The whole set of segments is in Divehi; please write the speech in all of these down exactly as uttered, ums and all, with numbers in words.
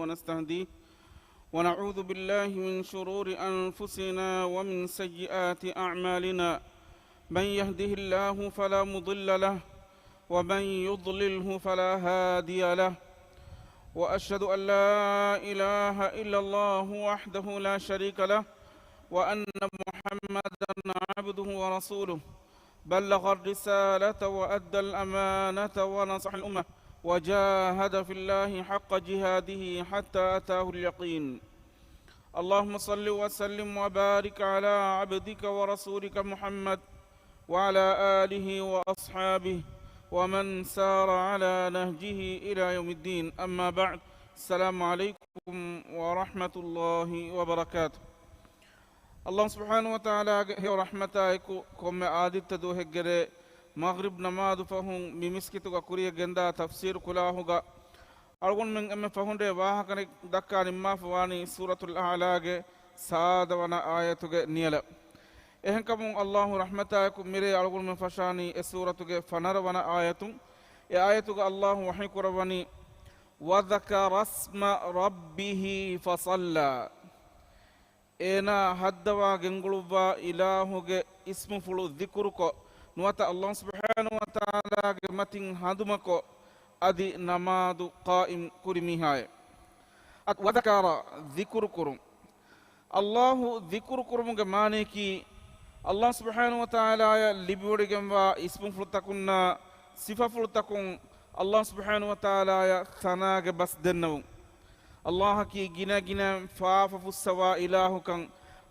ونستهديه، ونعوذ بالله من شرور أنفسنا ومن سيئات أعمالنا. من يهده الله فلا مضل له، ومن يضلله فلا هادي له. وأشهد أن لا إله إلا الله وحده لا شريك له، وأن محمدا عبده ورسوله. بلغ الرسالة وأدى الأمانة ونصح الأمة، وجاهد في الله حق جهاده حتى أتاه اليقين. اللهم صل وسلم وبارك على عبدك ورسولك محمد وعلى آله وأصحابه ومن سار على نهجه إلى يوم الدين. أما بعد. السلام عليكم ورحمة الله وبركاته. އައްލާހު ސުބްޙާނަހު ވަތަޢާލާގެ ހެޔޮ ރަޙްމަތާއެކު، ކޮންމެ އާދިއްތަ ދުވަހެއްގެ ރޭ މަޣްރިބް ނަމާދު ފަހުން މި މިސްކިތުގަ ކުރިޔަށް ގެންދާ ތަފްސީރު ކުލާހުގަ އަޅުގަނޑުމެން އެންމެ ފަހުން ރޭ ވާހަކަ ދައްކާ ނިންމާފަ ވާނީ ސޫރަތުލް އަޢްލާގެ ސާދަ ވަނަ އާޔަތުގެ ނިޔަލަށް. އެހެންކަމުން އައްލާހު ރަޙްމަތާއެކު މިރޭ އަޅުގަނޑުމެން ފަށާނީ އެ ސޫރަތުގެ ފަނަރަ ވަނަ އާޔަތުން. އެ އާޔަތުގަ އައްލާހު ވަޙީ ކުރައްވަނީ، وذكر اسم ربه فصلى. އޭނާ ހައްދަވާ ގެންގުޅުއްވާ އިލާހުގެ އިސްމުފުޅު ޛިކުރުކޮށް، ނުވަތަ އައްލާހު ސުބްޙާނަހު ވަތަޢާލާގެ މަތިން ހަނދުމަކޮށް، އަދި ނަމާދު ޤާއިމް ކުރި މީހާއެއް. އަދި وذكر، ޛިކުރު ކުރުން. އައްލާހު ޛިކުރު ކުރުމުގެ މާނަޔަކީ، އައްލާހު ސުބްޙާނަހު ވަތަޢާލާއަށް ލިބިވޮޑިގެންވާ އިސްމުފުޅުތަކުންނާ ސިފަފުޅުތަކުން އައްލާހު ސުބްޙާނަހު ވަތަޢާލާއަށް ޘަނާގެ ބަސް ދެންނެވުން. އައްލާހަކީ ގިނަގިނައިން ފާފަ ފުއްސަވާ އިލާހުކަން،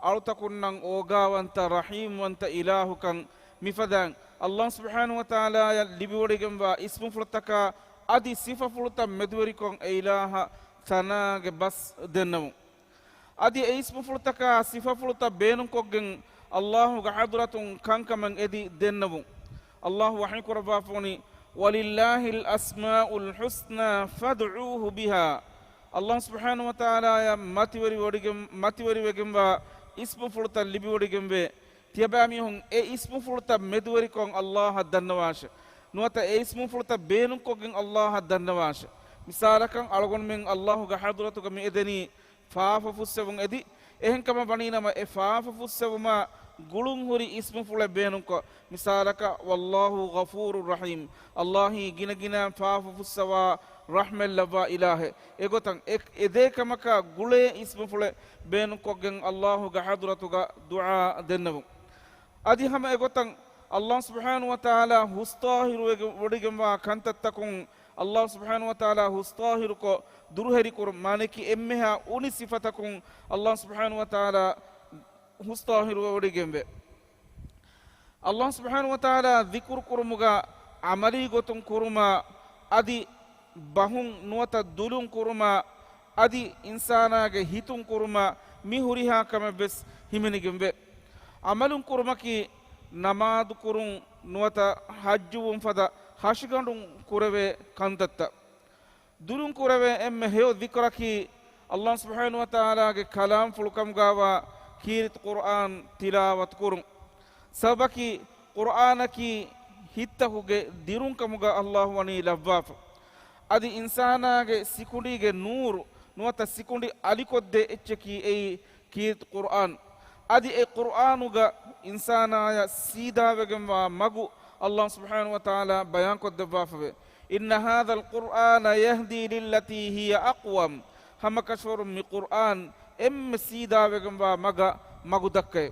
އަޅުތަކުންނަށް އޯގާވަންތަ، ރަޙީމްވަންތަ އިލާހުކަން. މިފަދައިން، އައްލާހު ސުބްޙާނަހު ވަތަޢާލާއަށް ލިބިވޮޑިގެންވާ އިސްމުފުޅުތަކާ އަދި ސިފަފުޅުތައް މެދުވެރިކޮށް އެ އިލާހަށް ޘަނާގެ ބަސް ދެންނެވުން. އަދި އެ އިސްމުފުޅުތަކާ ސިފަފުޅުތައް ބޭނުންކޮށްގެން، އައްލާހުގެ ޙަޟްރަތުން ކަންކަމަށް އެދި ދެންނެވުން. އައްލާހު ވަޙީ ކުރައްވާފަވަނީ، وَلِلَّهِ الْأَسْمَاءُ الْحُسْنَى فَادْعُوهُ بِهَا. އައްލާހު ސުބްޙާނަހު ވަތަޢާލާއަށް މަތިވެރިވޮޑިގެން، މަތިވެރިވެގެންވާ އިސްމުފުޅުތައް ލިބިވޮޑިގެންވޭ. ތިޔަބައިމީހުން އެ އިސްމުފުޅުތައް މެދުވެރިކޮށް އައްލާހަށް ދަންނަވާށެ. ނުވަތަ އެ އިސްމުފުޅުތައް ބޭނުންކޮށްގެން އައްލާހަށް ދަންނަވާށެ. މިސާލަކަށް، އަޅުގަނޑުމެން އައްލާހުގެ ޙަޟްރަތުގަ މި އެދެނީ ފާފަ ފުއްސެވުން އެދި، އެހެންކަމަށް ވަނީނަމަ، އެ ފާފަ ފުއްސެވުމާ ގުޅުންހުރި އިސްމުފުޅެއް ބޭނުންކޮށް، މިސާލަކަށް، وَاللَّهُ غَفُورٌ رَحِيمٌ، އައްލާހީ ގިނަގިނައިން ފާފަ ފުއްސަވާ ރަޙްމަތްލައްވާ އިލާހެއް. އެގޮތަށް އެ، އެދޭ ކަމަކާ ގުޅޭ އިސްމުފުޅެއް ބޭނުންކޮށްގެން އައްލާހުގެ ޙަޟްރަތުގަ ދުޢާ ދެންނެވުން. އަދި ހަމަ އެގޮތަށް އައްލާހު ސުބްޙާނަހު ވަތަޢާލާ ހުސްޠާހިރުވެގެ-، ވޮޑިގެންވާ ކަންތައްތަކުން، އައްލާހު ސުބްޙާނަހު ވަތަޢާލާ ހުސްޠާހިރުކޮށް ދުރުހެލިކުރުން، މާނައަކީ އެންމެހާ އުނި ސިފަތަކުން އައްލާހު ސުބްޙާނަހު ވަތަޢާލާ ހުސްޠާހިރުވެވޮޑިގެންވޭ. އައްލާހު ސުބްޙާނަހު ވަތަޢާލާ ޛިކުރު ކުރުމުގަ ޢަމަލީ ގޮތުން ކުރުމާ، އަދި ބަހުން ނުވަތަ ދުލުން ކުރުމާ، އަދި އިންސާނާގެ ހިތުން ކުރުމާ، މި ހުރިހާ ކަމެއްވެސް ހިމެނިގެންވޭ. ޢަމަލުން ކުރުމަކީ ނަމާދު ކުރުން ނުވަތަ ޙައްޖުވުން ފަދަ ހަށިގަނޑުން ކުރެވޭ ކަންތައްތައް. ދުލުން ކުރެވޭ އެންމެ ހެޔޮ ޛިކުރަކީ، އައްލާހު ސުބްޙާނަހު ވަތަޢާލާގެ ކަލާމްފުޅު ކަމުގައިވާ ކީރިތި ޤުރްއާން ތިލާވަތު ކުރުން. ސަބަބަކީ، ޤުރްއާނަކީ ހިތްތަކުގެ ދިރުން ކަމުގަ އައްލާހު ވަނީ ލައްވާފަ. އަދި އިންސާނާގެ ސިކުނޑީގެ ނޫރު ނުވަތަ ސިކުނޑި އަލިކޮށްދޭ އެއްޗަކީ އެއީ ކީރިތި ޤުރްއާން. އަދި އެ ޤުރްއާނުގަ އިންސާނާޔަށް ސީދާވެގެންވާ މަގު އައްލާހު ސުބްޙާނަހު ވަތަޢާލާ ބަޔާންކޮށްދެއްވާފަވޭ. إِنَّ هَذَا الْقُرْآنَ يَهْدِي لِلَّتِي هِيَ أَقْوَمُ. ހަމަކަށަވަރުން މި ޤުރްއާން އެންމެ ސީދާވެގެންވާ މަގަށް މަގު ދައްކައޭ.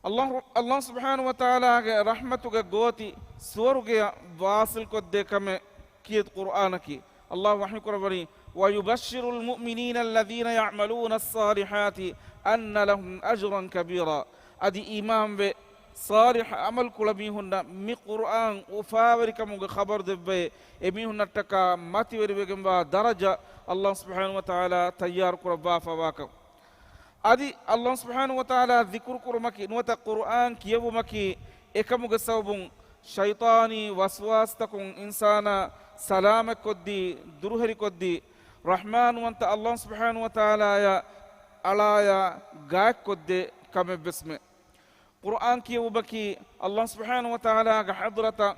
އައްލާހު، އައްލާހު ސުބްޙާނަހު ވަތަޢާލާގެ ރަޙްމަތުގެ ގޯތި ސުވަރުގެއަށް ވާޞިލްކޮށްދޭ ކަމެއް ކީރިތި ޤުރްއާނަކީ. އައްލާހު ވަޙީކުރައްވަނީ، وَيُبَشِّرُ الْمُؤْمِنِينَ الَّذِينَ يَعْمَلُونَ الصَّالِحَاتِ أَنَّ لَهُمْ أَجْرًا كَبِيرًا. އަދި އީމާންވެ، ޞާލިޙު ޢަމަލު ކުޅަ މީހުންނަށް މި ޤުރްއާން އުފާވެރިކަމުގެ ޚަބަރު ދެއްވައޭ، އެމީހުންނަށްޓަކާ މަތިވެރިވެގެންވާ ދަރަޖަ އައްލާހު ސުބްޙާނަހު ވަތަޢާލާ ތައްޔާރު ކުރައްވާފަވާކަން. އަދި އައްލާހު ސުބްޙާނަހު ވަތަޢާލާ ޛިކުރު ކުރުމަކީ ނުވަތަ ޤުރްއާން ކިޔެވުމަކީ އެކަމުގެ ސަބަބުން ޝައިޠާނީ ވަސްވާސްތަކުން އިންސާނާ ސަލާމަތްކޮށްދީ، ދުރުހެލިކޮށްދީ، ރަޙްމާންވަންތަ އައްލާހު ސުބްޙާނަހު ވަތަޢާލާއާ އަޅާޔާ ގާތްކޮށްދޭ ކަމެއްވެސްމެ. ޤުރްއާން ކިޔެވުމަކީ އައްލާހު ސުބްޙާނަހު ވަތަޢާލާގެ ޙަޟްރަތަށް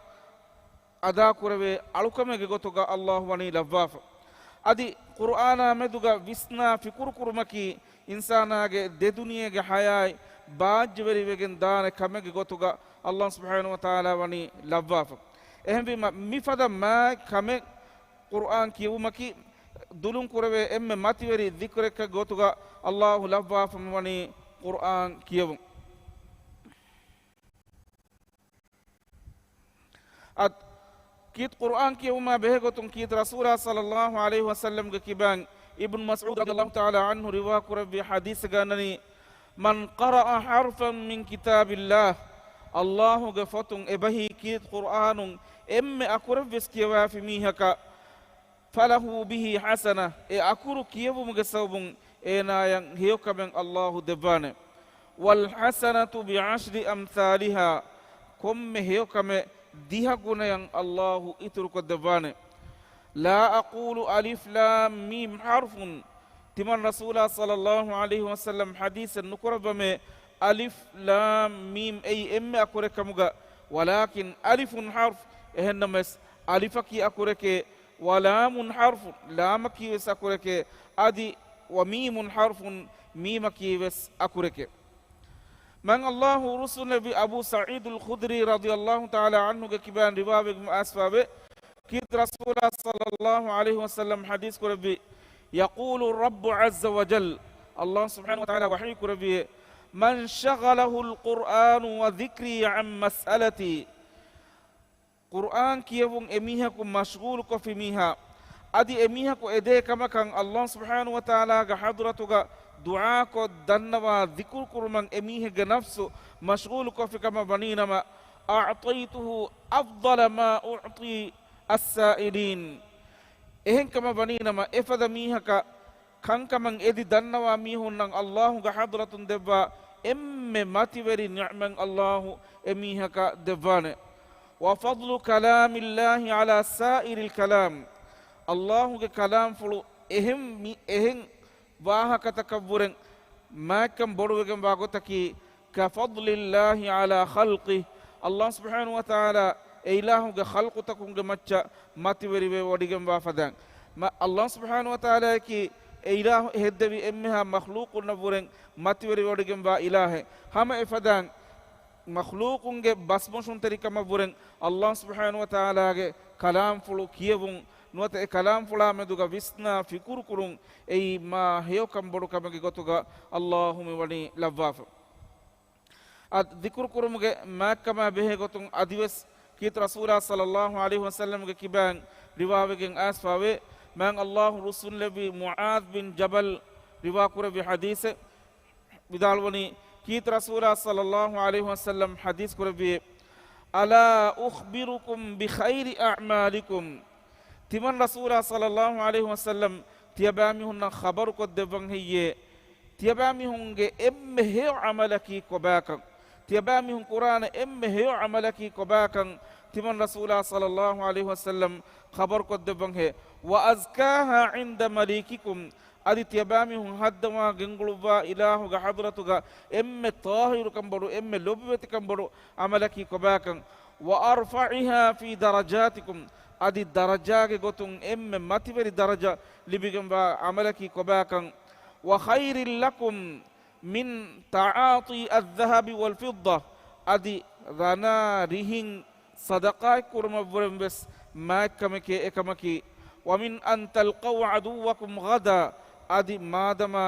އަދާކުރެވޭ އަޅުކަމެއްގެ ގޮތުގަ އައްލާހު ވަނީ ލައްވާފަ. އަދި ޤުރުއާނާ މެދުގަ ވިސްނާ ފިކުރު ކުރުމަކީ އިންސާނާގެ ދެދުނިޔޭގެ ޙަޔާތް ބާއްޖަވެރިވެގެން ދާނެ ކަމެއްގެ ގޮތުގަ ﷲ ސުބްޙާނަހޫ ވަތަޢާލާ ވަނީ ލައްވާފަ. އެހެންވީމަ، މިފަދަ މާތް ކަމެއް ޤުރުއާން ކިޔެވުމަކީ، ދުލުން ކުރެވޭ އެންމެ މަތިވެރި ޛިކުރެއްގެ ގޮތުގަ ﷲ ލައްވާފަ މިވަނީ ޤުރުއާން ކިޔެވުން. އަދި ކީރިތި ޤުރުއާން ކިޔެވުމާ ބެހޭގޮތުން ކީރިތި ރަސޫލާ ޞައްލައްލާހު ޢަލައިހި ވަސައްލަމްގެ ކިބައިން އިބްނު މަސްޢޫދު ރަޟިޔައްލާހު ތަޢާލާ ޢަންހު ރިވާ ކުރެއްވި ޙަދީޘެއްގަ އަންނަނީ، "من قرأ حرفا من كتاب الله." ﷲގެ ފޮތުން އެބަހީ ކީރިތި ޤުރުއާނުން އެންމެ އަކުރެއްވެސް ކިޔަވާފި މީހަކަށް، "فله به حسنة." އެ އަކުރު ކިޔެވުމުގެ ސަބަބުން އޭނާޔަށް ހެޔޮކަމެއް ﷲ ދެއްވާނެ. "والحسنة بعشر أمثالها." ކޮންމެ ހެޔޮކަމެއް ދިހަ ގުނަޔަށް ﷲ އިތުރުކޮށްދެއްވާނެ. "لا أقول ألف لام ميم حرف." ތިމަން ރަސޫލާ ޞައްލައްލާހު ޢަލައިހި ވަސައްލަމް ޙަދީޘެއް ނުކުރައްވަމޭ، އަލިފް ލާމް މީމް އެއީ އެންމެ އަކުރެއް ކަމުގަ، "ولكن ألف حرف." އެހެންނަމަވެސް، އަލިފަކީ އަކުރެކޭ، "ولام حرف." ލާމަކީ ވެސް އަކުރެކޭ، އަދި "وميم حرف." މީމަކީ ވެސް އަކުރެކޭ. މާތް ﷲ ރުއްސުންލެއްވި އަބޫ ސަޢީދުލް ޚުދްރީ ރަޟިޔައްލާހު ތަޢާލާ ޢަންހުގެ ކިބައިން ރިވާވެގެން އައިސްފަވޭ، ކީރިތި ރަސޫލާ ޞައްލައްލާހު ޢަލައިހި ވަސައްލަމް ޙަދީޘް ކުރެއްވި، "يقول الرب عز وجل." ﷲ ސުބްޙާނަހޫ ވަތަޢާލާ ވަޙީ ކުރެއްވި، "من شغله القرآن وذكري عن مسألتي." ޤުރުއާން ކިޔެވުން އެމީހަކު މަޝްޣޫލުކޮށްފި މީހާ، އަދި އެމީހަކު އެދޭ ކަމަކަށް ﷲ ސުބްޙާނަހޫ ވަތަޢާލާގެ ޙަޟްރަތުގަ ދުޢާކޮށް ދަންނަވާ ޛިކުރު ކުރުމަށް އެމީހެއްގެ ނަފްސު މަޝްޣޫލުކޮށްފި ކަމަށް ވަނީނަމަ، "أعطيته أفضل ما أعطي السائلين." އެހެންކަމަށް ވަނީނަމަ، އެފަދަ މީހަކަށް ކަންކަމަށް އެދި ދަންނަވާ މީހުންނަށް ﷲގެ ޙަޟްރަތުން ދެއްވާ އެންމެ މަތިވެރި ނިޢުމަތް ﷲ އެމީހަކަށް ދެއްވާނެ. "وفضل كلام الله على سائر الكلام." ﷲގެ ކަލާމްފުޅު އެހެން މި-، އެހެން ވާހަކަތަކަށްވުރެން މާތްކަން ބޮޑުވެގެންވާ ގޮތަކީ، "كفضل الله على خلقه." ﷲ ސުބްޙާނަހޫ ވަތަޢާލާ އެ އިލާހުގެ ޚަލްޤުތަކުންގެ މައްޗަށް މަތިވެރިވެވޮޑިގެންވާ ފަދައިން. މަ-، ﷲ ސުބްޙާނަހޫ ވަތަޢާލާއަކީ އެ އިލާހު ހެއްދެވި އެންމެހާ މަޚްލޫޤުންނަށްވުރެން މަތިވެރިވޮޑިގެންވާ އިލާހެއް. ހަމަ އެފަދައިން މަޚްލޫޤުންގެ ބަސްމޮށުންތެރިކަމަށްވުރެން ﷲ ސުބްޙާނަހޫ ވަތަޢާލާގެ ކަލާމްފުޅު ކިޔެވުން، ނުވަތަ އެ ކަލާމްފުޅާ މެދުގަ ވިސްނާ ފިކުރުކުރުން އެއީ މާ ހެޔޮކަން ބޮޑު ކަމެއްގެ ގޮތުގަ ﷲ މިވަނީ ލައްވާފަ. އަދި ޛިކުރު ކުރުމުގެ މާތްކަމާ ބެހޭ ގޮތުން އަދިވެސް ކީރިތި ރަސޫލާ ޞައްލައްލާހު ޢަލައިހި ވަސައްލަމްގެ ކިބައިން ރިވާވެގެން އައިސްފަވޭ، މާތް ﷲ ރުއްސުންލެއްވި މުޢާޛް ބިން ޖަބަލް ރިވާކުރެއްވި ޙަދީޘެއް ވިދާޅުވަނީ، ކީރިތި ރަސޫލާ ޞައްލައްލާހު ޢަލައިހި ވަސައްލަމް ޙަދީޘް ކުރެއްވި، "ألا أخبركم بخير أعمالكم؟" ތިމަން ރަސޫލާ ޞައްލައްލާހު ޢަލައިހި ވަސައްލަމް ތިޔަބައިމީހުންނަށް ޚަބަރުކޮށްދެއްވަން ހެއްޔޭ؟ ތިޔަބައިމީހުންގެ އެންމެ ހެޔޮ ޢަމަލަކީ ކޮބާކަން؟ ތިޔަބައިމީހުން ކުރާނެ އެންމެ ހެޔޮ ޢަމަލަކީ ކޮބާކަން؟ ތިމަން ރަސޫލާ ޞައްލައްލާހު ޢަލައިހި ވަސައްލަމް ޚަބަރުކޮށްދެއްވަން ހޭ. "وأزكاها عند مليككم." އަދި ތިޔަބައިމީހުން ހައްދަވާ ގެންގުޅުއްވާ އިލާހުގެ ޙަޟްރަތުގަ އެންމެ ޠާހިރުކަން ބޮޑު، އެންމެ ލޮބުވެތިކަން ބޮޑު ޢަމަލަކީ ކޮބާކަން؟ "وأرفعها في درجاتكم." އަދި ދަރަޖާގެ ގޮތުން އެންމެ މަތިވެރި ދަރަޖަ ލިބިގެންވާ ޢަމަލަކީ ކޮބާކަން؟ "وخير لكم من تعاطي الذهب والفضة." އަދި ރަނާ ރިހިން ޞަދަޤާތް ކުރުމަށްވުރެން ވެސް މާތްކަމެކޭ އެކަމަކީ. "ومن أن تلقوا عدوكم غدا." އަދި މާދަމާ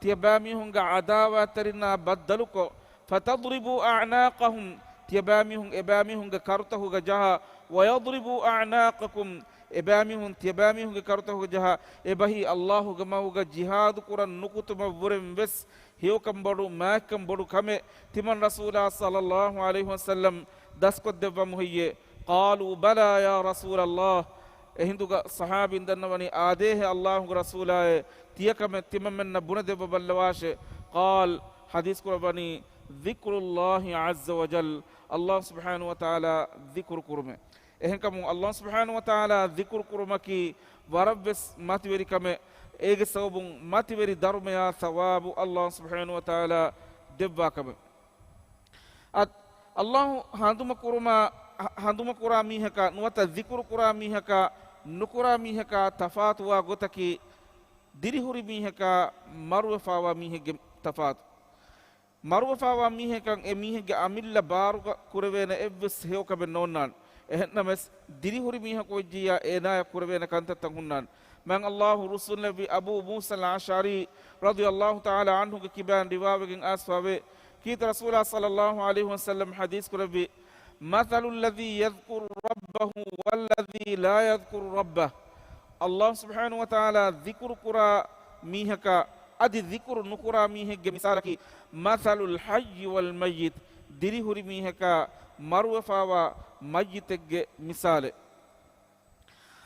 ތިޔަބައިމީހުންގެ ޢަދާވާތްތެރިންނާ ބައްދަލުކޮށް، "فتضربوا أعناقهم." ތިޔަބައިމީހުން އެބައިމީހުންގެ ކަރުތަކުގަ ޖަހާ، "ويضربوا أعناقكم." އެބައިމީހުން ތިޔަބައިމީހުންގެ ކަރުތަކުގަ ޖަހާ، އެބަހީ ﷲގެ މަގުގަ ޖިހާދު ކުރަން ނުކުތުމަށްވުރެން ވެސް ހެޔޮކަން ބޮޑު، މާތްކަން ބޮޑު ކަމެއް ތިމަން ރަސޫލާ ޞައްލައްލާހު ޢަލައިހި ވަސައްލަމް ދަސްކޮށްދެއްވަމު ހެއްޔޭ؟ "قالوا بلى يا رسول الله." އެހިނދުގަ ޞަޙާބީން ދަންނަވަނީ، "އާދޭހޭ ﷲގެ ރަސޫލާއޭ، ތިޔަކަމެއް ތިމަންމެންނަށް ބުނެދެއްވަބައްލަވާށޭ." قال، ޙަދީޘް ކުރައްވަނީ، "ذكر الله عز وجل." ﷲ ސުބްޙާނަހޫ ވަތަޢާލާ ޛިކުރު ކުރުމޭ. އެހެންކަމުން ﷲ ސުބްޙާނަހޫ ވަތަޢާލާ ޛިކުރު ކުރުމަކީ ވަރަށްވެސް މަތިވެރި ކަމެއް. އޭގެ ސަބަބުން މަތިވެރި ދަރުމަޔާ ޘަވާބު ﷲ ސުބްޙާނަހޫ ވަތަޢާލާ ދެއްވާ ކަމެއް. އަދި ﷲ ހަނދުމަކުރުމާ، ހަ-، ހަނދުމަކުރާ މީހަކާ ނުވަތަ ޛިކުރު ކުރާ މީހަކާ ނުކުރާ މީހަކާ ތަފާތުވާ ގޮތަކީ، ދިރިހުރި މީހަކާ މަރުވެފާވާ މީހެއްގެ ތަފާތު. މަރުވެފާވާ މީހަކަށް އެ މީހެއްގެ އަމިއްލަ ބާރުގަ ކުރެވޭނެ އެއްވެސް ހެޔޮކަމެއް ނޯންނާނެ. އެހެންނަމަވެސް، ދިރިހުރި މީހަކު ވެއްޖިއްޔާ އޭނާޔަށް ކުރެވޭނެ ކަންތައްތައް ހުންނާނެ. މާތް ﷲ ރުއްސުންލެއްވި އަބޫ މޫސަލް އަޝްޢަރީ ރަޟިޔަﷲ ތަޢާލާ ޢަންހުގެ ކިބައިން ރިވާވެގެން އައިސްފަވޭ، ކީރިތި ރަސޫލާ ޞައްލަﷲ ޢަލައިހި ވަސައްލަމް ޙަދީޘް ކުރެއްވި، މަޘަލު އައްލަޛީ ޔަޛްކުރު ރައްބަހު ވައްލަޛީ ލާ ޔަޛްކުރު ރައްބަހު. ﷲ ސުބްޙާނަހޫ ވަތަޢާލާ ޛިކުރު ކުރާ މީހަކާ އަދި ޛިކުރު ނުކުރާ މީހެއްގެ މިސާލަކީ، މަޘަލުލް ޙައްޔި ވަލް މައްޔިތް، ދިރިހުރި މީހަކާ މަރުވެފާވާ މައްޔިތެއްގެ މިސާލެއް.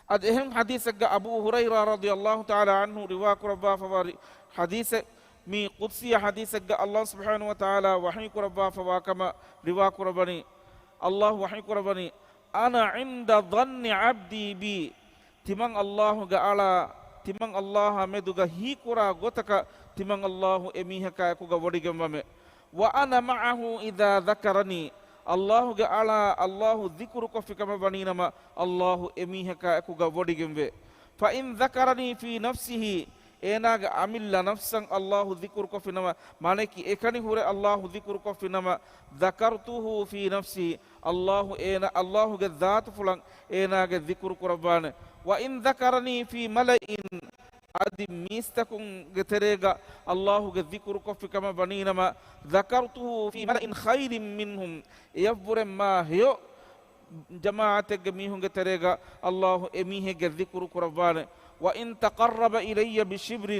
އަދި އެހެން ޙަދީޘެއްގަ އަބޫ ހުރައިރާ ރަޟިޔަﷲ ތަޢާލާ ޢަންހު ރިވާކުރައްވާފަވާ ރި-، ޙަދީޘެއް، މީ ޤުދްސީ ޙަދީޘެއްގަ ﷲ ސުބްޙާނަހޫ ވަތަޢާލާ ވަޙީކުރައްވާފަވާ ކަމަށް ރިވާކުރައްވަނީ، ﷲ ވަޙީކުރައްވަނީ، "أنا عند ظن عبدي بي." ތިމަން ﷲގެ އަޅާ، ތިމަން ﷲއާ މެދުގަ ހީކުރާ ގޮތަކަށް ތިމަން ﷲ އެމީހަކާ އެކުގަ ވޮޑިގެންވަމެ. "وأنا معه إذا ذكرني." ﷲގެ އަޅާ ﷲ ޛިކުރުކޮށްފި ކަމަށް ވަނީނަމަ، ﷲ އެމީހަކާ އެކުގަ ވޮޑިގެންވޭ. "فإن ذكرني في نفسه." އޭނާގެ އަމިއްލަ ނަފްސަށް ﷲ ޛިކުރުކޮށްފިނަމަ، މާނައަކީ އެކަނި ހުރެ ﷲ ޛިކުރުކޮށްފިނަމަ، "ذكرته في نفسي." ﷲ އޭނާ، ﷲގެ ޛާތުފުޅަށް އޭނާގެ ޛިކުރު ކުރައްވާނެ. "وإن ذكرني في ملأ." އަދި މީސްތަކުންގެ ތެރޭގަ ﷲގެ ޛިކުރުކޮށްފި ކަމަށް ވަނީނަމަ، "ذكرته في ملأ خير منهم." އެޔަށްވުރެން މާ ހެޔޮ ޖަމާޢަތެއްގެ މީހުންގެ ތެރޭގަ ﷲ އެމީހެއްގެ ޛިކުރު ކުރައްވާނެ. "وإن تقرب إلي بشبر."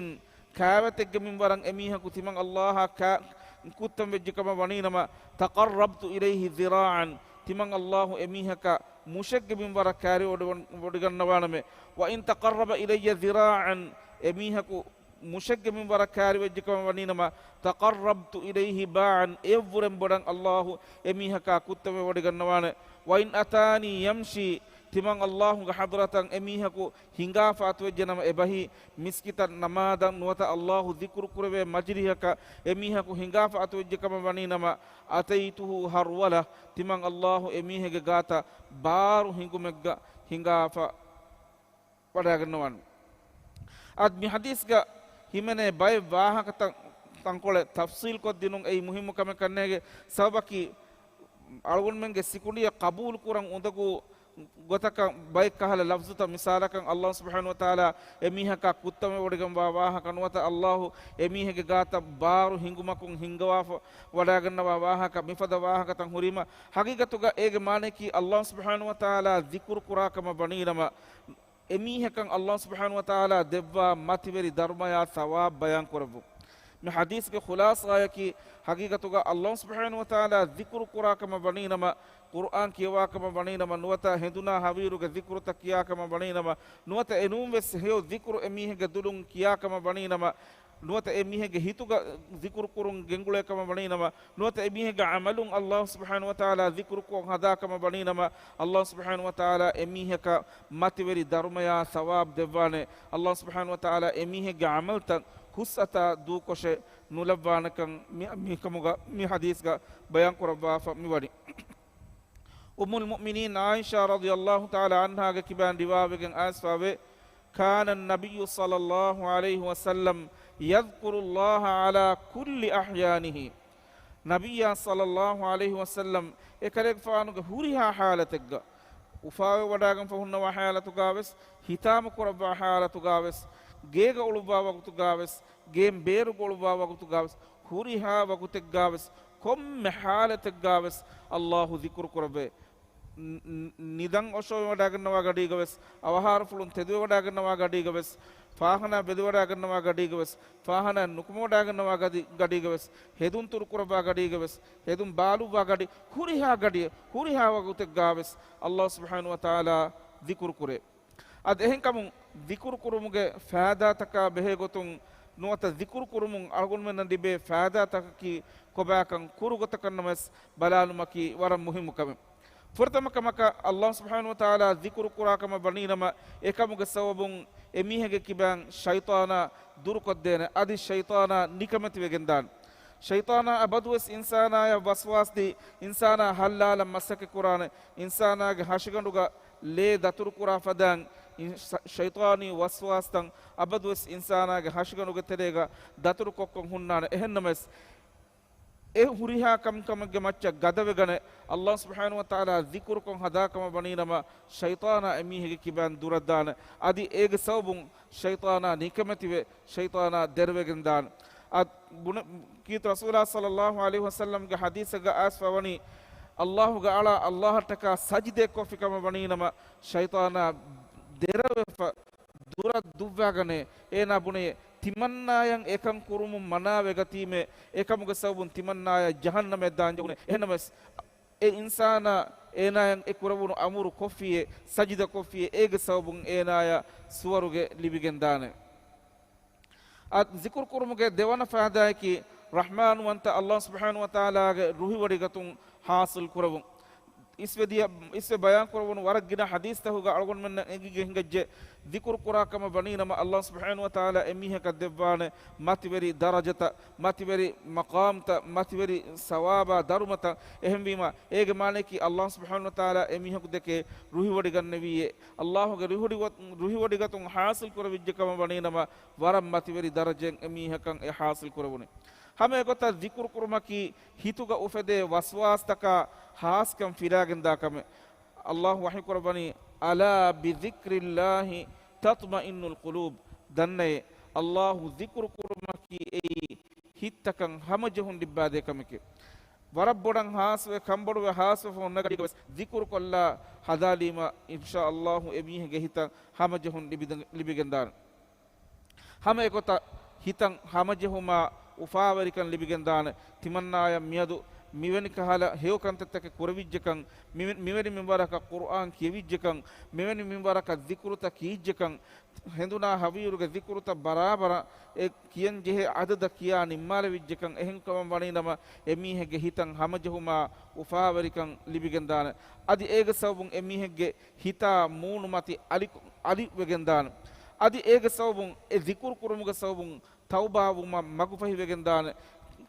ކާވެތެއްގެ މިންވަރަށް އެމީހަކު ތިމަން ﷲއާ ކާ-، ކުއްތަން ވެއްޖެ ކަމަށް ވަނީނަމަ، "تقربت إليه ذراعا." ތިމަން ﷲ އެމީހަކަށް މުށެއްގެ މިންވަރަށް ކާރިވޮޑި-، ވޮޑިގަންނަވާނަމޭ. "وإن تقرب إلي ذراعا." އެމީހަކު މުށެއްގެ މިންވަރަށް ކާރިވެއްޖެ ކަމަށް ވަނީނަމަ، "تقربت إليه باعا." އެޔަށްވުރެން ބޮޑަށް ﷲ އެމީހަކާ ކުއްތަންވެ ވޮޑިގަންނަވާނެ. "وإن أتاني يمشي." ތިމަން ﷲގެ ޙަޟްރަތަށް އެމީހަކު ހިނގާފަ އަތުވެއްޖެނަމަ އެބަހީ، މިސްކިތަށް ނަމާދަށް ނުވަތަ ﷲ ޛިކުރު ކުރެވޭ މަޖިލިހަކަށް އެމީހަކު ހިނގާފަ އަތުވެއްޖެ ކަމަށް ވަނީނަމަ، "أتيته هرولة." ތިމަން ﷲ އެމީހެއްގެ ގާތަށް ބާރު ހިނގުމެއްގަ ހިނގާފަ ވަޑައިގަންނަވާނެ. އަދި މި ޙަދީޘްގަ ހިމެނޭ ބައެއް ވާހަކަތައް ތަންކޮޅެއް ތަފްޞީލްކޮށްދިނުން އެއީ މުހިއްމު ކަމެއް ކަންނޭނގެ. ސަބަބަކީ، އަޅުގަނޑުމެންގެ ސިކުނޑިއަށް ޤަބޫލުކުރަން އުނދަގޫ ގޮތަކަށް ބައެއް ކަހަލަ ލަފްޒުތައް، މިސާލަކަށް، ﷲ ސުބްޙާނަހޫ ވަތަޢާލާ އެމީހަކާ ކުއްތަންވެވޮޑިގެންވާ ވާހަކަ ނުވަތަ ﷲ އެމީހެއްގެ ގާތަށް ބާރު ހިނގުމަކުން ހިންގަވާފަ ވަޑައިގަންނަވާ ވާހަކަ، މިފަދަ ވާހަކަތައް ހުރީމަ، ޙަޤީޤަތުގަ އޭގެ މާނައަކީ ﷲ ސުބްޙާނަހޫ ވަތަޢާލާ ޛިކުރު ކުރާ ކަމަށް ވަނީނަމަ، އެމީހަކަށް ﷲ ސުބްޙާނަހޫ ވަތަޢާލާ ދެއްވާ މަތިވެރި ދަރުމަޔާ ޘަވާބު ބަޔާންކުރެއްވުން. މި ޙަދީޘްގެ ޚުލާޞާއަކީ، ޙަޤީޤަތުގަ ﷲ ސުބްޙާނަހޫ ވަތަޢާލާ ޛިކުރު ކުރާ ކަމަށް ވަނީނަމަ، ޤުރްއާން ކިޔަވާ ކަމަށް ވަނީނަމަ، ނުވަތަ ހެނދުނާ ހަވީރުގެ ޛިކުރުތައް ކިޔާ ކަމަށް ވަނީނަމަ، ނުވަތަ އެނޫންވެސް ހެޔޮ ޛިކުރު އެމީހެއްގެ ދުލުން ކިޔާ ކަމަށް ވަނީނަމަ، ނުވަތަ އެ މީހެއްގެ ހިތުގަ ޛިކުރު ކުރުން ގެންގުޅޭ ކަމަށް ވަނީނަމަ، ނުވަތަ އެ މީހެއްގެ ޢަމަލުން ﷲ ސުބްޙާނަހޫ ވަތަޢާލާ ޛިކުރުކޮށް ހަދާ ކަމަށް ވަނީނަމަ، ﷲ ސުބްޙާނަހޫ ވަތަޢާލާ އެ މީހަކަށް މަތިވެރި ދަރުމަޔާ ޘަވާބު ދެއްވާނެ. ﷲ ސުބްޙާނަހޫ ވަތަޢާލާ އެ މީހެއްގެ ޢަމަލުތައް ހުސްއަތާ ދޫކޮށެއް ނުލައްވާނެކަން މި، މިކަމުގަ މި ޙަދީޘްގަ ބަޔާންކުރައްވާފަ މިވަނީ. އުއްމުލް މުއުމިނީން ޢާއިޝާ ރަޟިޔަﷲ ތަޢާލާ ޢަންހާގެ ކިބައިން ރިވާވެގެން އައިސްފަވޭ، كان النبي صلى الله عليه وسلم يذكر الله على كل أحيانه. ނަބިއްޔާ ޞައްލަﷲ ޢަލައިހި ވަސައްލަމް އެކަލޭގެފާނުގެ ހުރިހާ ޙާލަތެއްގަ، އުފާވެ ވަޑާގެންފަ ހުންނަވާ ޙާލަތުގާވެސް، ހިތާމަ ކުރައްވާ ޙާލަތުގާވެސް، ގޭގަ އުޅުއްވާ ވަގުތުގާވެސް، ގޭން ބޭރުގަ އުޅުއްވާ ވަގުތުގާވެސް، ހުރިހާ ވަގުތެއްގާވެސް، ކޮންމެ ޙާލަތެއްގާވެސް ﷲ ޛިކުރު ކުރައްވޭ. ނި-، ނި-، ނިދަން އޮށޯވެވަޑައިގަންނަވާ ގަޑީގަވެސް، އަވަހާރަފުޅުން ތެދުވެވަޑައިގަންނަވާ ގަޑީގަވެސް، ފާޚަނާ ބެދިވަޑައިގަންނަވާ ގަޑީގަވެސް، ފާޚަނާ ނުކުމެވަޑައިގަންނަވާ ގަދި-، ގަޑީގަވެސް، ހެދުން ތުރުކުރައްވާ ގަޑީގަވެސް، ހެދުން ބާލުއްވާ ގަޑި، ހުރިހާ ގަޑި، ހުރިހާ ވަގުތެއްގާވެސް ﷲ ސުބްޙާނަހޫ ވަތަޢާލާ ޛިކުރު ކުރޭ. އަދި އެހެންކަމުން ޛިކުރު ކުރުމުގެ ފައިދާތަކާ ބެހޭގޮތުން ނުވަތަ ޛިކުރު ކުރުމުން އަޅުގަނޑުމެންނަށް ލިބޭ ފައިދާތަކަކީ ކޮބާކަން ކުރުގޮތަކަށް ނަމަވެސް ބަލާލުމަކީ ވަރަށް މުހިއްމު ކަމެއް. ފުރަތަމަ ކަމަކަށް ﷲ ސުބްޙާނަހޫ ވަތަޢާލާ ޛިކުރު ކުރާ ކަމަށް ވަނީނަމަ، އެކަމުގެ ސަބަބުން އެމީހެއްގެ ކިބައިން ޝައިޠާނާ ދުރުކޮށްދޭނެ، އަދި ޝައިޠާނާ ނިކަމެތިވެގެންދާނެ. ޝައިޠާނާ އަބަދުވެސް އިންސާނާޔަށް ވަސްވާސްދީ، އިންސާނާ ހައްލާލަން މަސައްކަތްކުރާނެ. އިންސާނާގެ ހަށިގަނޑުގަ ލޭ ދަތުރުކުރާ ފަދައިން، އިން-، ޝަ-، ޝައިޠާނީ ވަސްވާސްތައް އަބަދުވެސް އިންސާނާގެ ހަށިގަނޑުގެ ތެރޭގަ ދަތުރުކޮށްކޮށް ހުންނާނެ. އެހެންނަމަވެސް، އެ ހުރިހާ ކަންކަމެއްގެ މައްޗަށް ގަދަވެގަނެ، ﷲ ސުބްޙާނަހޫ ވަތަޢާލާ ޛިކުރުކޮށް ހަދާކަމަށް ވަނީނަމަ، ޝައިޠާނާ އެމީހެއްގެ ކިބައިން ދުރަށްދާނެ. އަދި އޭގެ ސަބަބުން ޝައިޠާނާ ނިކަމެތިވެ، ޝައިޠާނާ ދެރަވެގެންދާނެ. އަދި ބުނެ-، ކީރިތި ރަސޫލާ ޞައްލައްލާހު ޢަލައިހި ވަސައްލަމްގެ ޙަދީޘެއްގަ އައިސްފަވަނީ، ﷲގެ އަޅާ ﷲއަށްޓަކާ ސަޖިދައެއް ކޮށްފިކަމަށް ވަނީނަމަ، ޝައިޠާނާ ދެރަވެފަ ދުރަށް ދުއްވާގަނޭ. އޭނާ ބުނެޔޭ، ތިމަންނާޔަށް އެކަން ކުރުމުން މަނާވެގަތީމޭ، އެކަމުގެ ސަބަބުން ތިމަންނާޔަށް ޖަހަންނަމަށް ދާންޖެހުނޭ. އެހެންނަމަވެސް، އެ އިންސާނާ އޭނާޔަށް އެ ކުރެވުނު އަމުރު ކޮށްފިޔޭ، ސަޖިދަ ކޮށްފިޔޭ، އޭގެ ސަބަބުން އޭނާޔަށް ސުވަރުގެ ލިބިގެންދާނެ. އަދި ޒިކުރު ކުރުމުގެ ދެވަނަ ފައިދާއަކީ، ރަޙްމާންވަންތަ ﷲ ސުބްޙާނަހޫ ވަތަޢާލާގެ ރުހިވޮޑިގަތުން ޙާޞިލް ކުރެވުން. އިސްވެ ދިޔަ، އިސްވެ ބަޔާން ކުރެވުނު ވަރަށް ގިނަ ޙަދީޘްތަކުގަ އަޅުގަނޑުމެންނަށް އެނގިގެން ހިނގައްޖެ، ޒިކުރު ކުރާ ކަމަށް ވަނީނަމަ، ﷲ ސުބްޙާނަހޫ ވަތަޢާލާ އެމީހަކަށް ދެއްވާނެ މަތިވެރި ދަރަޖަތައް، މަތިވެރި މަޤާމްތައް، މަތިވެރި ސަވާބާ ދަރުމަތައް. އެހެންވީމަ، އޭގެ މާނަޔަކީ ﷲ ސުބްޙާނަހޫ ވަތަޢާލާ އެމީހަކު ދެކެ ރުހިވޮޑިގަންނެވީއޭ. ﷲގެ ރުހިވޮޑި-، ރުހިވޮޑިގަތުން ޙާޞިލް ކުރެވިއްޖެ ކަމަށް ވަނީނަމަ، ވަރަށް މަތިވެރި ދަރަޖައެއް އެމީހަކަށް އެ ޙާޞިލް ކުރެވުނީ. ހަމަ އެގޮތަށް ޒިކުރު ކުރުމަކީ ހިތުގަ އުފެދޭ ވަސްވާސްތަކާ ހާސްކަން ފިރާގެންދާ ކަމެއް. ﷲ ވަޙީ ކުރައްވަނީ، ألا بذكر الله تطمئن القلوب. ދަންނައޭ، ﷲ ޒިކުރު ކުރުމަކީ އެއީ ހިތްތަކަށް ހަމަޖެހުން ލިއްބާދޭ ކަމެކޭ. ވަރަށް ބޮޑަށް ހާސްވެ، ކަންބޮޑުވެ ހާސްވެފަ ހުންނަ ގަޑީގަވެސް ޒިކުރު ކޮށްލާ ހަދާލީމަ، އިންޝާﷲ އެމީހެއްގެ ހިތަށް ހަމަޖެހުން ލިބިދެ-، ލިބިގެންދާނެ. ހަމަ އެގޮތަށް ހިތަށް ހަމަޖެހުމާ އުފާވެރިކަން ލިބިގެންދާނެ. ތިމަންނާޔަށް މިއަދު މިވެނި ކަހަލަ ހެޔޮ ކަންތައްތަކެއް ކުރެވިއްޖެކަން، މި-، މިވެނި މިންވަރަކަށް ޤުރުއާން ކިޔެވިއްޖެކަން، މިވެނި މިންވަރަކަށް ޒިކުރުތައް ކީއްޖެކަން، ހެނދުނާ ހަވީރުގެ ޒިކުރުތައް ބަރާބަރަށް އެ ކިޔަން ޖެހޭ އަދަދަށް ކިޔާ ނިންމާލެވިއްޖެކަން، އެހެންކަމަށް ވަނީނަމަ، އެމީހެއްގެ ހިތަށް ހަމަޖެހުމާ އުފާވެރިކަން ލިބިގެންދާނެ. އަދި އޭގެ ސަބަބުން އެމީހެއްގެ ހިތާ މޫނުމަތި އަލި-، އަލިވެގެންދާނެ. އަދި އޭގެ ސަބަބުން އެ ޒިކުރު ކުރުމުގެ ސަބަބުން ތައުބާވުމަށް މަގުފަހިވެގެންދާނެ.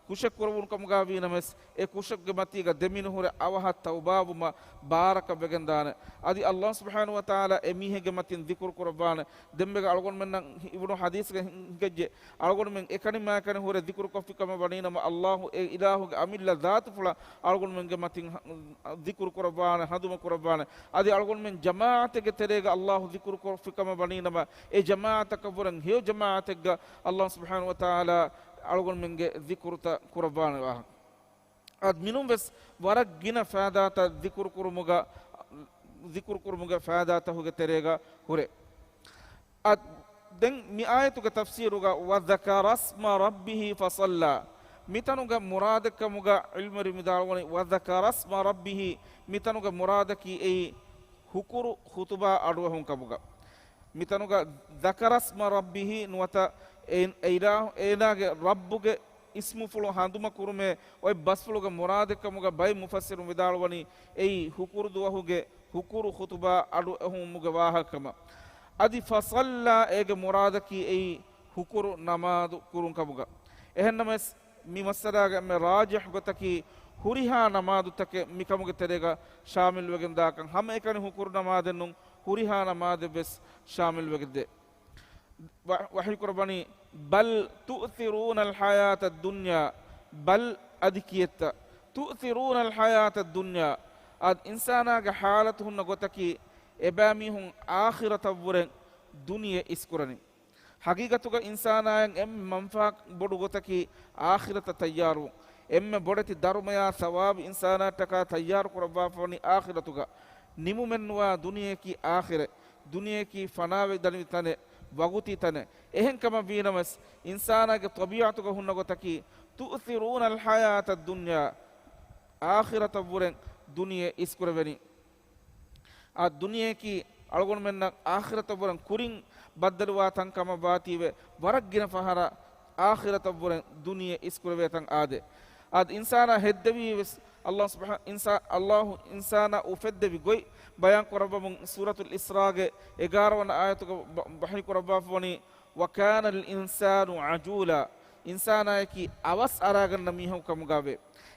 ކުށެއް ކުރެވުނު ކަމުގަ ވީނަމަވެސް، އެ ކުށެއްގެ މަތީގަ ދެމިނުހުރެ އަވަހަށް ތައުބާވުމަށް ބާރަކަށް ވެގެންދާނެ. އަދި ﷲ ސުބްޙާނަހޫ ވަތަޢާލާ އެމީހެއްގެ މަތިން ޒިކުރު ކުރައްވާނެ. ދެންމެގަ އަޅުގަނޑުމެންނަށް އިބުނު ޙަދީޘްގަ ހިނގައްޖެ، އަޅުގަނޑުމެން އެކަނި މާކަނި ހުރެ ޒިކުރު ކޮށްފި ކަމަށް ވަނީނަމަ، ﷲ އެ އިލާހުގެ އަމިއްލަ ޒާތުފުޅަށް އަޅުގަނޑުމެންގެ މަތިން ހަ-، ޒިކުރު ކުރައްވާނެ، ހަނދުމަ ކުރައްވާނެ. އަދި އަޅުގަނޑުމެން ޖަމާޢަތެއްގެ ތެރޭގަ ﷲ ޒިކުރު ކޮށްފި ކަމަށް ވަނީނަމަ، އެ ޖަމާޢަތަކަށްވުރެން ހެޔޮ ޖަމާޢަތެއްގަ ﷲ ސުބްޙާނަހޫ ވަތަޢާލާ އަޅުގަނޑުމެންގެ ޒިކުރުތައް ކުރައްވާނެ ވާހަކަ. އަދި މިނުން ވެސް ވަރަށް ގިނަ ފައިދާތައް ޒިކުރު ކުރުމުގަ، ޒިކުރު ކުރުމުގެ ފައިދާތަކުގެ ތެރޭގަ ހުރޭ. އަދި ދެން މި އާޔަތުގެ ތަފްސީރުގަ، وذكر اسم ربه فصلى، މިތަނުގެ މުރާދެއްކަމުގަ ޢިލްމުވެރިން ވިދާޅުވަނީ، وذكر اسم ربه، މިތަނުގެ މުރާދަކީ އެއީ ހުކުރު ޚުޠުބާ އަޑުއެހުން ކަމުގަ. މިތަނުގަ ذكر اسم ربه ނުވަތަ އެ-، އެ އިލާހު-، އޭނާގެ ރައްބުގެ އިސްމުފުޅު ހަނދުމަ ކުރުމޭ އޮތް ބަސްފުޅުގެ މުރާދެއްކަމުގަ ބައެއް މުފައްސިރުން ވިދާޅުވަނީ އެއީ ހުކުރު ދުވަހުގެ ހުކުރު ޚުޠުބާ އަޑު އެހުމުގެ ވާހަކަކަމަށް. އަދި ފަޞައްލާ އޭގެ މުރާދަކީ އެއީ ހުކުރު ނަމާދު ކުރުން ކަމުގަ. އެހެންނަމަވެސް، މި މައްސަލާގެ އެންމެ ރާޖިޙު ގޮތަކީ، ހުރިހާ ނަމާދުތަކެއް މިކަމުގެ ތެރޭގަ ޝާމިލްވެގެން ދާކަން. ހަމައެކަނި ހުކުރު ނަމާދެއް ނޫން، ހުރިހާ ނަމާދެއް ވެސް ޝާމިލްވެގެންދޭ. ވަ-، ވަޙީ ކުރައްވަނީ، بل تؤثرون الحياة الدنيا، بل އަދި ކިއެއްތަ، تؤثرون الحياة الدنيا، އަދި އިންސާނާގެ ޙާލަތު ހުންނަ ގޮތަކީ، އެބައިމީހުން އާޚިރަތަށްވުރެ ދުނިޔެ އިސްކުރަނީ. ޙަޤީޤަތުގަ އިންސާނާއަށް އެންމެ މަންފާ ބޮޑު ގޮތަކީ އާޚިރަތަށް ތައްޔާރުވުން. އެންމެ ބޮޑެތި ދަރުމަޔާ ޘަވާބު އިންސާނާއަށްޓަކާ ތައްޔާރު ކުރައްވާފަވަނީ އާޚިރަތުގަ. ނިމުމެއްނުވާ ދުނިޔެއަކީ އާޚިރަތް. ދުނިޔެއަކީ ފަނާވެދަނިވި ތަނެއް، ވަގުތީ ތަނެއް. އެހެންކަމަށް ވީނަމަވެސް، އިންސާނާގެ ޠަބީޢަތުގަ ހުންނަ ގޮތަކީ، تؤثرون الحياة الدنيا، އާޚިރަތަށްވުރެ ދުނިޔެ އިސްކުރެވެނީ. އާ ދުނިޔެއަކީ އަޅުގަނޑުމެންނަށް އާޚިރަތަށްވުރެ ކުރިން ބައްދަލުވާ ތަން ކަމަށް ވާތީވެ، ވަރަށް ގިނަ ފަހަރަށް އާޚިރަތަށްވުރެ ދުނިޔެ އިސްކުރެވޭ ތަން އާދޭ. އާދެ، އިންސާނާ ހެއްދެވީ ވެސް ﷲ ސުބްޙާ-، އިންސާ-، ﷲ އިންސާނާ އުފެއްދެވި ގޮތް ބަޔާން ކުރައްވަމުން، ސޫރަތުލް އިސްރާގެ އެގާރަ ވަނަ އާޔަތުގަ ވަ-، ވަޙީ ކުރައްވާފަވަނީ، وكان الإنسان عجولا، އިންސާނާއަކީ އަވަސް އަރާގަންނަ މީހަކު ކަމުގަވޭ.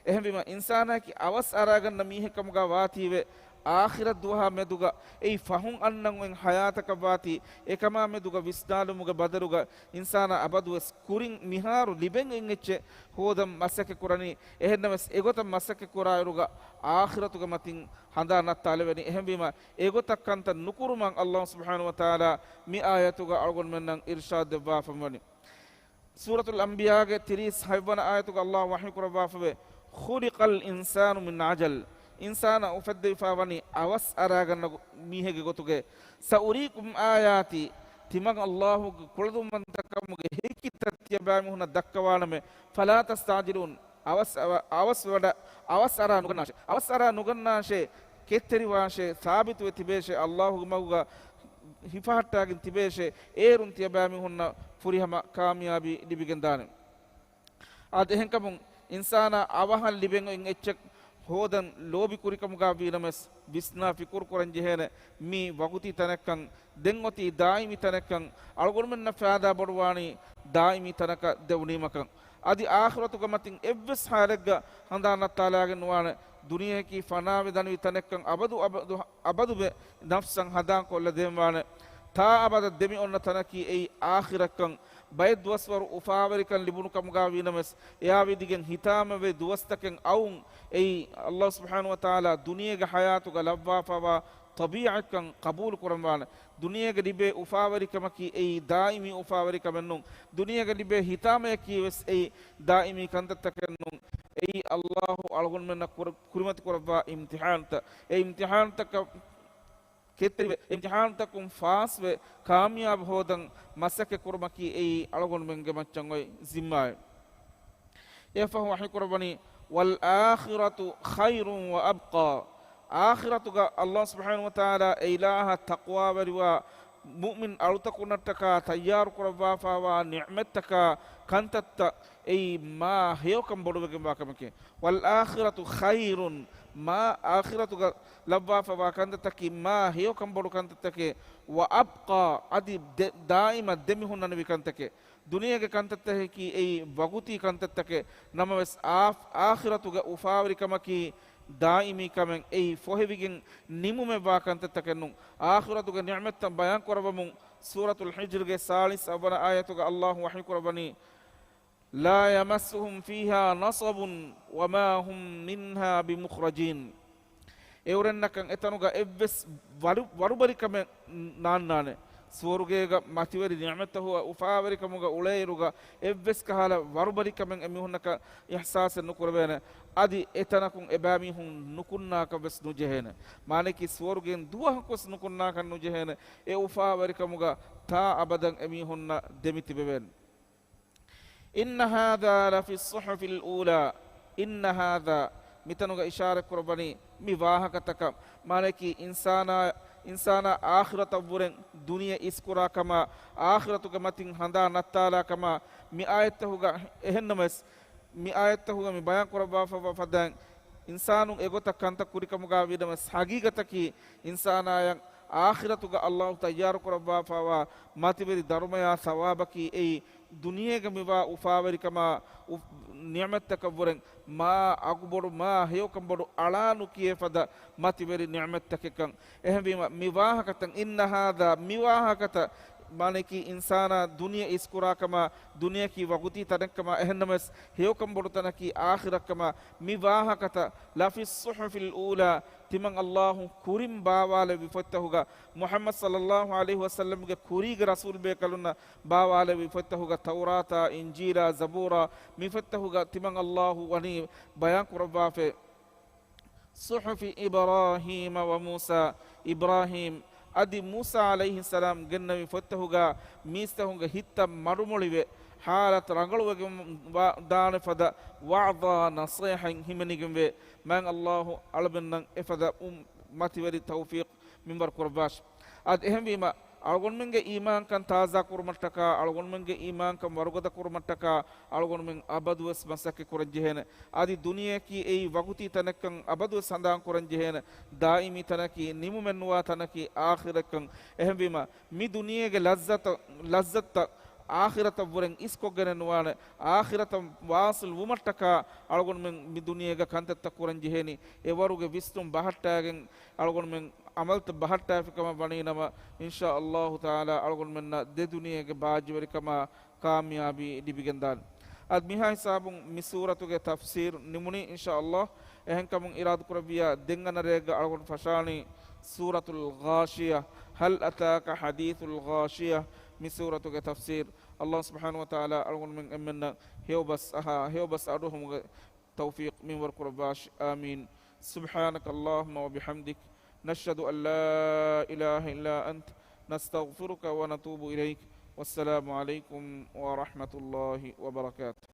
އެހެންވީމަ، އިންސާނާއަކީ އަވަސް އަރާގަންނަ މީހެއް ކަމުގަ ވާތީވެ، އާޚިރަތް ދުވަހާ މެދުގަ އެއީ ފަހުން އަންނަން އޮތް ހަޔާތަކަށްވާތީ، އެކަމާ މެދުގަ ވިސްނާލުމުގެ ބަދަލުގަ އިންސާނާ އަބަދުވެސް ކުރިން މިހާރު ލިބެން އޮތް އެއްޗެއް ހޯދަން މަސައްކަތް ކުރަނީ. އެހެންނަމަވެސް އެގޮތަށް މަސައްކަތް ކުރާއިރުގަ އާޚިރަތުގެ މަތިން ހަނދާން ނައްތާލެވެނީ. އެހެންވީމަ އެގޮތަށް ކަންތައް ނުކުރުމަށް ﷲ ސުބްޙާނަހޫ ވަތަޢާލާ މި އާޔަތުގަ އަޅުގަނޑުމެންނަށް އިރުޝާދު ދެއްވާފަ ވަނީ. ސޫރަތުލް އަންބިޔާގެ ތިރީސް ހަތްވަނަ އާޔަތުގަ ﷲ ވަޙީ ކުރައްވާފަވޭ، "خلق الإنسان من عجل." އިންސާނާ އުފެއްދެވިފަ ވަނީ އަވަސް އަރާގަންނަ މީހެއްގެ ގޮތުގައި. "سأريكم آياتي." ތިމަން ﷲ ގެ ކުޅަދުންވަންތަކަމުގެ ހެކިތައް ތިޔަބައިމީހުންނަށް ދައްކަވާނަމޭ. "فلا تستعجلون." އަވަސް، އަވަ-، އަވަސް ވަޑަ-، އަވަސް އަރާ ނުގަންނާށޭ. އަވަސް އަރާ ނުގަންނާށޭ. ކެތްތެރިވާށޭ. ސާބިތުވެ ތިބޭށޭ. ﷲ ގެ މަގުގަ ހިފަހައްޓާގެން ތިބޭށޭ. އޭރުން ތިޔަބައިމީހުންނަށް ފުރިހަމަ ކާމިޔާބީ ލިބިގެންދާނެ. އާދެ، އެހެންކަމުން އިންސާނާ އަވަހަށް ލިބެން އޮތް އެއްޗެއް ހޯދަން ލޯބި ކުރިކަމުގަ ވީނަމަވެސް، ވިސްނާ ފިކުރު ކުރަން ޖެހޭނެ. މީ ވަގުތީ ތަނެއްކަން، ދެން އޮތީ ދާއިމީ ތަނެއްކަން، އަޅުގަނޑުމެންނަށް ފައިދާ ބޮޑުވާނީ ދާއިމީ ތަނަކަށް ދެވުނީމަކަން. އަދި އާޚިރަތުގެ މަތިން އެއްވެސް ހާލެއްގަ ހަނދާން ނައްތާލާގެން ނުވާނެ. ދުނިޔެއަކީ ފަނާވެ ދަނިވި ތަނެއްކަން، އަބަދު އަބަދު، އަބަދުވެ ނަފްސަށް ހަނދާން ކޮށްލަދޭންވާނެ. ތާ އަބަދަށް ދެމި އޮންނަ ތަނަކީ އެއީ އާޚިރަތްކަން. ބައެއް ދުވަސްވަރު އުފާވެރިކަން ލިބުނު ކަމުގަ ވީނަމަވެސް، އެއާ ވިދިގެން ހިތާމަވެ ދުވަސްތަކެއް އައުން އެއީ ﷲ ސުބްޙާނަހޫ ވަތަޢާލާ ދުނިޔޭގެ ޙަޔާތުގަ ލައްވާފަވާ ޠަބީޢަތްކަން ޤަބޫލު ކުރަންވާނެ. ދުނިޔޭގަ ލިބޭ އުފާވެރިކަމަކީ އެއީ ދާއިމީ އުފާވެރިކަމެއް ނޫން. ދުނިޔޭގަ ލިބޭ ހިތާމަޔަކީ ވެސް އެއީ ދާއިމީ ކަންތައްތަކެއް ނޫން. އެއީ ﷲ އަޅުގަނޑުމެންނަށް ކުރ-، ކުރިމަތި ކުރައްވާ އިމްތިޙާންތައް. އެ އިމްތިޙާންތަކަށް ކެތްތެރިވެ، އިމްތިޙާންތަކުން ފާސްވެ، ކާމިޔާބު ހޯދަން މަސައްކަތް ކުރުމަކީ އެއީ އަޅުގަނޑުމެންގެ މައްޗަށް އޮތް ޒިންމާއެއް. އެއަށްފަހު ވަޙީ ކުރައްވަނީ، "وَلَلْآخِرَةُ خَيْرٌ وَأَبْقَىٰ." އާޚިރަތުގަ ﷲ ސުބްޙާނަހޫ ވަތަޢާލާ އެ އިލާހަށް ތަޤްވާވެރިވާ މުއުމިން އަޅުތަކުންނަށްޓަކާ ތައްޔާރު ކުރައްވާފަވާ ނިޢުމަތްތަކާ ކަންތައްތައް އެއީ މާ ހެޔޮކަން ބޮޑުވެގެންވާ ކަމެކޭ. "وَلَلْآخِرَةُ خَيْرٌ." މާ އާޚިރަތުގަ ލައްވާފަވާ ކަންތައްތަކީ މާ ހެޔޮކަން ބޮޑު ކަންތައްތަކޭ. "وَأَبْقَىٰ." އަދި ދެ-، ދާއިމަށް ދެމިހުންނަނިވި ކަންތަކެއް. ދުނިޔޭގެ ކަންތައްތަކަކީ އެއީ ވަގުތީ ކަންތައްތަކެއް. ނަމަވެސް އާ-، އާޚިރަތުގެ އުފާވެރިކަމަކީ ދާއިމީ ކަމެއް. އެއީ ފޮހެވިގެން ނިމުމެއްވާ ކަންތައްތަކެއް ނޫން. އާޚިރަތުގެ ނިޢުމަތްތައް ބަޔާން ކުރައްވަމުން ސޫރަތުލް ހިޖްރުގެ ސާޅީސް އަށްވަނަ އާޔަތުގަ ﷲ ވަޙީ ކުރައްވަނީ، "لَا يَمَسُّهُمْ فِيهَا نَصَبٌ وَمَا هُمْ مِنْهَا بِمُخْرَجِينَ." އެއުރެންނަކަށް އެތަނުގަ އެއްވެސް ވަރު-، ވަރުބަލިކަމެއް ނާންނާނެ. ސުވަރުގޭގަ މަތިވެރި ނިޢުމަތްތައް ހޮވާ އުފާވެރިކަމުގަ އުޅޭއިރުގަ އެއްވެސް ކަހަލަ ވަރުބަލިކަމެއް އެމީހުންނަކަށް އިޙްސާސެއް ނުކުރެވޭނެ. އަދި އެތަނަކުން އެބައިމީހުން ނުކުންނާކަށް ވެސް ނުޖެހޭނެ. މާނައަކީ ސުވަރުގޭން ދުވަހަކުވެސް ނުކުންނާކަށް ނުޖެހޭނެ. އެ އުފާވެރިކަމުގަ ތާ އަބަދަށް އެމީހުންނަށް ދެމިތިބެވޭނެ. إِنَّ هَٰذَا لَفِي الصُّحُفِ الْأُولَىٰ. إِنَّ هَٰذَا، މިތަނުގަ އިޝާރަތްކުރައްވަނީ މި ވާހަކަތަކަށް، މާނައަކީ އިންސާނާ، އިންސާނާ އާޚިރަތަށްވުރެން ދުނިޔެ އިސްކުރާކަމާ، އާޚިރަތުގެ މަތިން ހަނދާން ނައްތާލާކަމާ މި އާޔަތްތަކުގަ. އެހެންނަމަވެސް، މި އާޔަތްތަކުގަ މި ބަޔާން ކުރައްވާފައިވާ ފަދައިން، އިންސާނުން އެގޮތަށް ކަންތައް ކުރިކަމުގަ ވީނަމަވެސް، ހަގީގަތަކީ އިންސާނާޔަށް އާޚިރަތުގަ ﷲ ތައްޔާރުކުރައްވާފައިވާ މަތިވެރި ދަރުމަޔާ ސަވާބަކީ އެއީ، ދުނިޔޭގަ މިވާ އުފާވެރިކަމާ، އު-، ނިޢުމަތްތަކަށްވުރެން މާ އަގުބޮޑު، މާ ހެޔޮކަންބޮޑު އަޅާނުކިޔޭ ފަދަ މަތިވެރި ނިޢުމަތްތަކެއްކަން. އެހެންވީމަ، މި ވާހަކަތައް، إِنَّ هَٰذَا، މި ވާހަކަތައް، މާނައަކީ އިންސާނާ ދުނިޔެ އިސްކުރާކަމާ، ދުނިޔެއަކީ ވަގުތީ ތަނެއްކަމާ، އެހެންނަމަވެސް ހެޔޮކަންބޮޑު ތަނަކީ އާޚިރަތްކަމާ، މި ވާހަކަތައް، لَفِي الصُّحُفِ الْأُولَىٰ، ތިމަން ﷲ ކުރިން ބާވާލެއްވި ފޮތްތަކުގަ، މުޙައްމަދު ޞައްލައްލާހު ޢަލައިހި ވަސައްލަމްގެ ކުރީގެ ރަސޫލު ބޭކަލުންނަށް ބާވާލެއްވި ފޮތްތަކުގަ، ތައުރާތާ، އިންޖީލާ، ޒަބޫރާ، މި ފޮތްތަކުގަ ތިމަން ﷲ ވަނީ ބަޔާން ކުރައްވާފައި. صُحُفِ إِبْرَاهِيمَ وَمُوسَىٰ، އިބްރާހީމް އަދި މޫސާ ޢަލައިހިއްސަލާމް ގެންނެވި ފޮތްތަކުގަ މީސްތަކުންގެ ހިތްތައް މަޑުމޮޅިވެ، ޙާލަތު ރަނގަޅުވެގެން ވާ-، ދާނެ ފަދަ ވަޢުޡާ ނަޞޭޙަތް ހިމެނިގެންވޭ. މާތް ﷲ އަޅުމެންނަށް އެފަދަ އު-، މަތިވެރި ތައުފީޤު މިންވަރު ކުރައްވާށި. އަދި އެހެންވީމަ، އަޅުގަނޑުމެންގެ އީމާންކަން ތާޒާ ކުރުމަށްޓަކާ، އަޅުގަނޑުމެންގެ އީމާންކަން ވަރުގަދަ ކުރުމަށްޓަކާ، އަޅުގަނޑުމެން އަބަދުވެސް މަސައްކަތް ކުރަން ޖެހޭނެ. އަދި ދުނިޔެއަކީ އެއީ ވަގުތީ ތަނެއްކަން އަބަދުވެސް ހަނދާން ކުރަން ޖެހޭނެ. ދާއިމީ ތަނަކީ، ނިމުމެއްނުވާ ތަނަކީ އާޚިރަތްކަން. އެހެންވީމަ، މި ދުނިޔޭގެ ލައްޒަތަށް، ލައްޒަތަށް އާޚިރަތަށްވުރެން އިސްކޮށްގެނެއް ނުވާނެ. އާޚިރަތަށް ވާސިލް ވުމަށްޓަކާ އަޅުގަނޑުމެން މި ދުނިޔޭގަ ކަންތައްތައް ކުރަން ޖެހޭނީ. އެ ވަރުގެ ވިސްނުން ބަހައްޓާގެން އަޅުގަނޑުމެން ޢަމަލްތައް ބަހައްޓާފިކަމަށް ވަނީނަމަ، އިންޝާ ﷲ ތަޢާލާ އަޅުގަނޑުމެންނަށް ދެ ދުނިޔޭގެ ބާއްޖަވެރިކަމާ ކާމިޔާބީ ލިބިގެންދާނެ. އަދި މިހާ ހިސާބުން މި ސޫރަތުގެ ތަފްސީރު ނިމުނީ، އިންޝާ ﷲ. އެހެންކަމުން އިރާދަކުރެއްވިޔާ، ދެން އަންނަ ރެއެއްގަ އަޅުގަނޑު ފަށާނީ ސޫރަތުލް ޣާޝިޔާ، هل أتاك حديث الغاشية، މި ސޫރަތުގެ ތަފްސީރު. ﷲ ސުބްޙާނަހޫ ވަތަޢާލާ އަޅުގަނޑުމެން އެންމެންނަށް ހެޔޮބަސް އަހާ، ހެޔޮބަސް އަޑުއެހުމުގެ ތައުފީޤު މިންވަރު ކުރައްވާށި. އާމީން. سبحانك اللهم وبحمدك، نشهد أن لا إله إلا أنت، نستغفرك ونتوب إليك. والسلام عليكم ورحمة الله وبركاته.